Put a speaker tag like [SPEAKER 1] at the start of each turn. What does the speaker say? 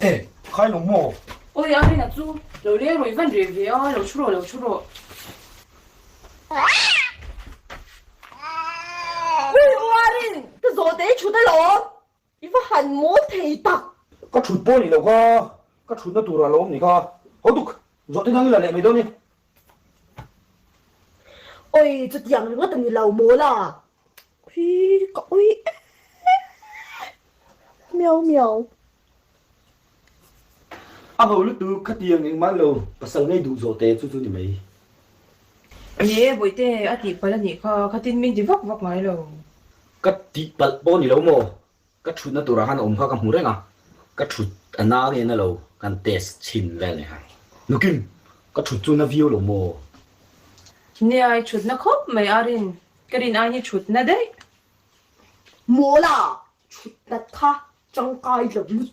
[SPEAKER 1] E, khai lo maw?
[SPEAKER 2] Awi a rinah chu lo leng rawih van reh ve a, lo thu rawh, lo thu rawh.
[SPEAKER 3] Ui Uarin, ka zawhte i thut alawm, i va han mawl thei tak.
[SPEAKER 1] Ka thut pawh ni lo kha, ka thutna tur a lo awm ni kha. Ho duk, zawhte dang i la leh mai dawn ni.
[SPEAKER 3] Awi, chutiang ringawt a ni lo mawl a. Ui, ka ui em. Miau miau.
[SPEAKER 1] A ho lutuk khatiang engmah lo pasal ngei duh zawh te chu chu ni mai.
[SPEAKER 2] Ni e Bawihte a tihpalh a nih kha, khatin min ti vak vak ngai lo.
[SPEAKER 1] Ka tihpalh pawh ni lo maw? Ka thutna turah khan a awm kha ka hmu reng a, ka thut a na nge na lo kan test chhin vel ni kha. Nukim, ka thut chu na viau lo maw?
[SPEAKER 2] Nia i thutna khawp mai Arin, ka rin aiin i thutna daih.
[SPEAKER 3] Mawla, thutna kha tangkai lo lutuk.